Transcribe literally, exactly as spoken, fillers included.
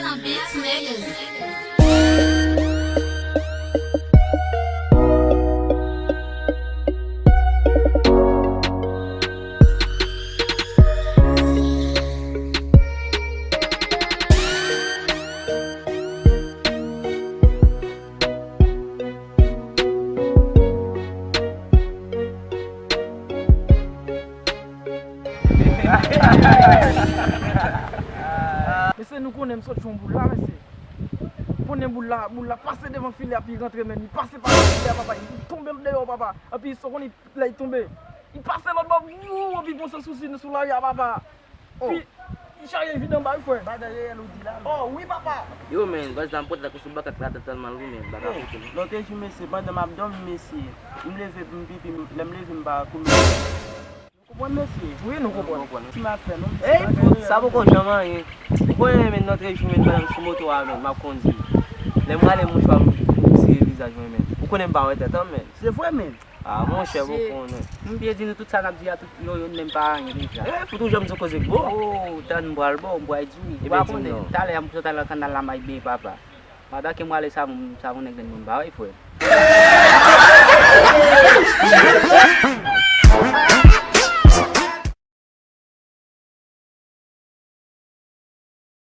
Beats, nigga. Mesye, nou konnen m sot jwe yon boul la, mesye. Konnen boul la, boul la pase devan filè a, epi rantre menm. Li pase pa filè a, papa. Li tonbe deyò, papa. Epi sa w konnen lè li tonbe. Li pase lòt bò, wou, epi pran san sousi sou lari a, papa. Epi li chaje vide anba, wi, frè. Bagay reyèl ou di la, men. Oh, wi, papa. Yo, men, baz la, m pote la kou sou bak ak la, tèlman l wi, men, bagay fout, men. Lòt jou, mesye, pandan m ap dòmi, mesye, m leve pou m pipi, m- lè m leve, m pa kouri. Konprann, mesye? Wi, nou konprann. Ti m ap fè, non, mesye. Ey, fout, sa poko janm anyen. Ou konnen, men, lòt jou, men, pandan m sou moto a, men, m ap kondui. Lè m rale mouchwa, m, m sire vizaj mwen, men. Ou konnen m pa wè tèt an, men. Se vre, men. Ah, monchè, poko, non. M byen di nou tout sa n ap di a, tout yo, youn menm pa anyen deja. Ey, fout ou janm di yon koze k bon. Oh, tann m pral ba w, m pral di w. Ou pa konnen, talè a m sot al nan kannal la, m al benyen papa. M atake m ale savon, savon nèg vennde m pa wè, frè.